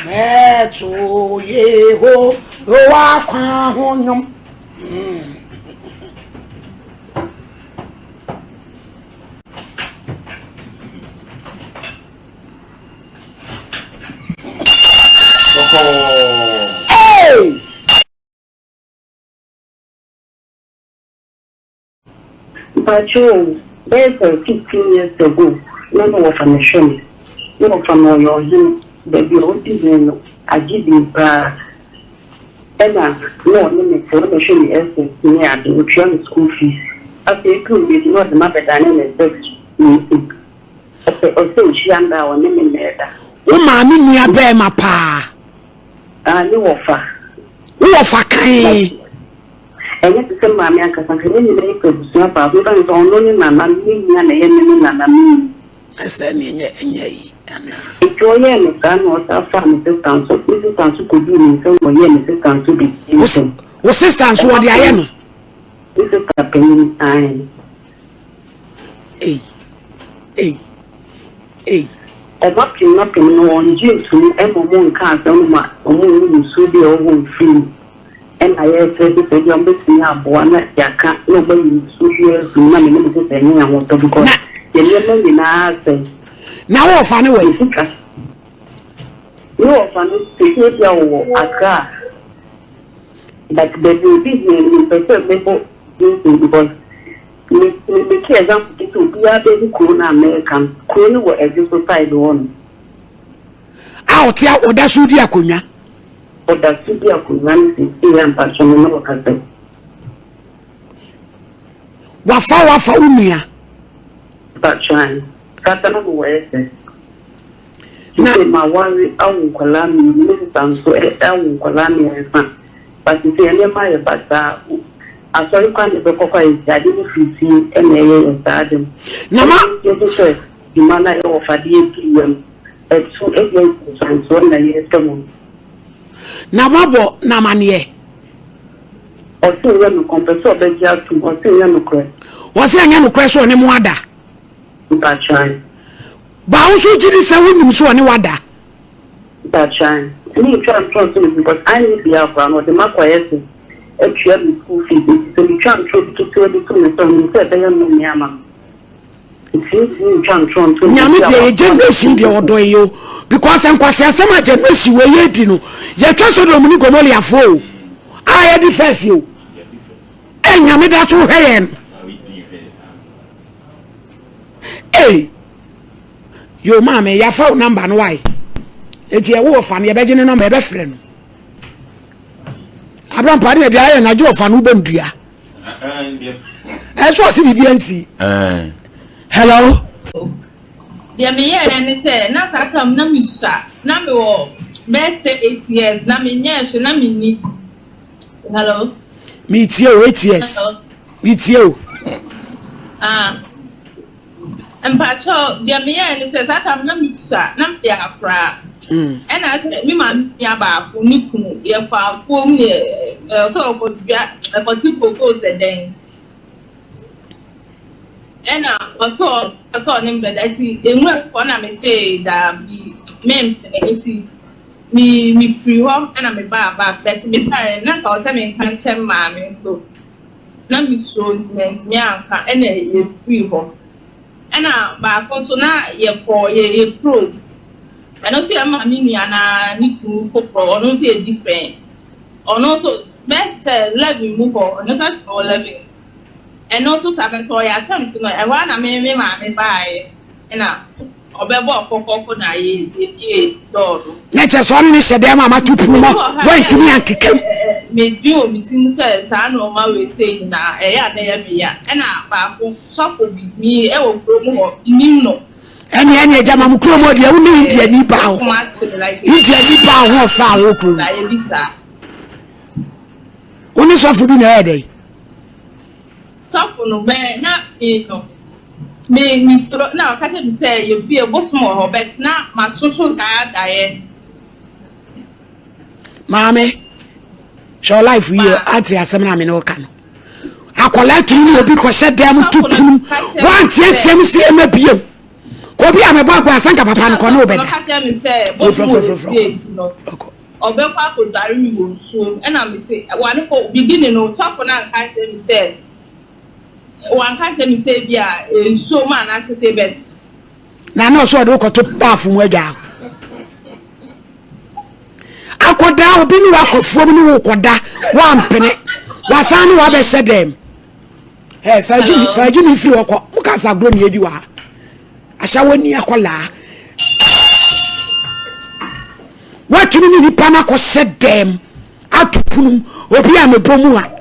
Mɛto Yehowa kwan ho nnwom. Hey! Mpakyɛw o, bɛyɛ sɛ 15 years ago na me wɔfa no hwɛ me. Me wɔfa no ɔyɛ ɔhene, baabi a odi hene no agye din paa. Ɛna na ɔne me te, ɔna ɛhwɛ me SS ne ade, otua me school fees. Afei eduu mmerɛ bi na ɔde m'abɛdane ne sex wei. Ɔpɛ ɔsɛ ohyia me a ɔne me na ɛda. Wo maame nua bɛɛma paa. Ah, me wɔfa. Wo wɔfa kann. Ɛnyɛ te sɛ maame ankasa nka yɛn nyinaa yɛ abusua baako mfa no sɛ ɔno ne nana me nua na ɛyɛ me ne nana me nua. Na sɛ ne ɛnyɛ ɛnyɛ yi anaa. Nti ɔyɛɛ me saa na ɔsan faa me sista nso me sista nso kɔduu ne nsam na ɔyɛɛ me sista nso the same thing. Wo sista nso ɔde ayɛ no? Me sista panyin ae. Ei ei ei. Ɔbapem apem no wɔngye ntom ma ɔmo nka asɛm no ma ɔmo nhu nsuo bi a ɛwɔ hɔ mfiri mu. Ɛna yɛsrɛ sɛ sɛ ebia wɔbɛtumi aboa na yɛaka na wɔayi nsuo biara afiri mu na me ne me sista anya yɛn ahotɔ because yɛn nneɛma nyinaa asɛe. Na wo wɔfa no wɔ he? Sika. Me wɔfa no sɛsi ebia wɔwɔ Accra but baabi a ɔdi hene no mempɛ sɛ mebɔ din because me me make example bi sɛ obiara bɛhu kuro no a mɛka no. Kuro no wɔ Ɛdwo so side hɔ nom. A ɔte a ɔda so di akonnwa. Ɔda so di akonnwa no seesei a mpakyɛ me ne wo kasa yi. Wafa wafa wo nua. Mpakyɛ ae. Kasa no mewɔ SS. Seesei maware awo nkwadaa mmienu, me sista nso awo nkwadaa mmiɛnsa. But seesei nneɛma ayɛ basaa. Asɔre koraa na yɛbɛkɔ koraa yɛsi ade no firi fie na ɛyɛ yɛn saa ade no. Na ma. Ɛno nso sɛ dwuma no a yɛwɔ fa de adi yɛn ɛso ɛdeɛ nsunsuansoɔ na yɛrepɛ mu no. Na moabɔ no amaneɛ. Ɔse ɛnyɛ nokorɛ, ɔmpɛ sɛ ɔbɛgye atom, ɔse ɛnyɛ nokorɛ. Ɔse ɛnyɛ nokorɛ sɛ ɔne mo ada. Mpakyɛw. Ba wo nso wogye di sɛ wonim sɛ ɔne wo ada? Mpakyɛw. Me ntwa ntorɔ nto no because anyɛ biaa koraa no ɔde makɔyɛ se atua me school fees nti sɛ metwa ntorɔ bi ketewa bi to no sɛ ɔnim sɛ ɛbɛyɛ nnome ama me. Nyame deɛ yɛ generation deɛ ɔdɔ yɛ o because nkwasi asɛm a generation wɔ yɛ di no yɛtwa Sodom ne Gomoriafoɔ o a yɛdi first o ɛ Nyame da so hwɛ yɛn ee yo maame yɛafa wo namba no wae eti ɛwo ɔfa no yɛbɛgye ne nɔmba yɛbɛfrɛ no abrampa ne yɛde ayɛ no agye ɔfa no wobɔ no dua ɛso ɔse biribi ansi hello. Deɛ meyɛeɛ ne sɛ na saa time na mesua na mewɔ bɛyɛ sɛ 8 years na menyɛɛ hwee na menni hello. Metie o 8 years metie o. Ah. Mpakyɛw, deɛ meyɛɛ ne sɛ saa tam na mesua na meyɛ akoraa. Ɛna sɛ me maame nua baako ne kunu yɛkɔ afuom ne sɛ ɔkɔdua ɛkɔte kokoo sɛ dɛn. Ɛna ɔsɛ ɔsɛ ɔne me bɛda nti nwura bi hɔ na mese daabi mempene nti me mefiri hɔ ɛna mebaa back but mebaeɛ na nka ɔsɛ menka nkyɛn maame nso. Na mesuro nti mantumi anka ɛna yɛfirii hɔ. Ɛna baako nso na yɛkɔ yɛ yɛ kurom. Ɛno nso yɛ maame nua na ne kunu foforɔ ɔno nso yɛ different. Ɔno nso bɛyɛ sɛ 11 mu hɔ ɔno nso asɛ wɔ 11. Ɛno nso saa bɛtɛ ɔyɛ attempt no ɛhɔ ara na me me maame baeɛ ɛna Ɔbɛbɔɔ kɔkɔkɔ na yɛbuee dɔɔ no. Na kyerɛ sɛ ɔne ne hyɛ dɛm a mato pono mu wantumi ankeka mu. Medwen wɔ me tirim sɛ saa nnoɔma wei sei nyinaa ɛyɛ a na ɛyɛ me ya. Ɛna baako sɔfo bi me ɛwɔ kurom hɔ menim no. Ɛne ɛne agya ma mo kurom hɔ deɛ wo ne Indiani baa hɔ. Indiani baa ho ɔfa a wɔ kurom. Wo ne sɔfo bi na ɛyɛ dɛn? Sɔfo no bɛɛ na me no me me suro na ɔka kyerɛ me sɛ yɛ fie bosom wɔ hɔ but na masoso saa daeɛ. Maame hwɛ life yie ate asɛm na me ne wo ka no akwadaa tumi ne obi kɔhyɛ dan mu to pono wanteatea mu sɛ ɛma bio. Obi a mebɔ agoa sɛ nka papa no kɔ ne wobɛda. Ɔka kyerɛ me sɛ bosom wɔ fie nti no ɔbɛkɔ akɔdware me wɔ nsuo mu ɛna me se wane kɔ beginning no sɔfo no anka nkyerɛ me sɛ wanka nkyerɛ me sɛ ebi a nsuo mu anaasɛ sɛ bet. Na na ɔsɛ ɔde wokɔto baafo mu adwa akɔda obi ne wakɔ fuom ne wokɔda wampene wasan ne wabɛhyɛ dɛm. Ɛ fagye fagye mi firi hɔ kɔ mo ka sa agorɔ ne yɛdi wɔ ha ahyɛ wɔ ni akɔlaa watumi ne nipa no akɔhyɛ dɛm ato pono mu obi a mebɔ mu a.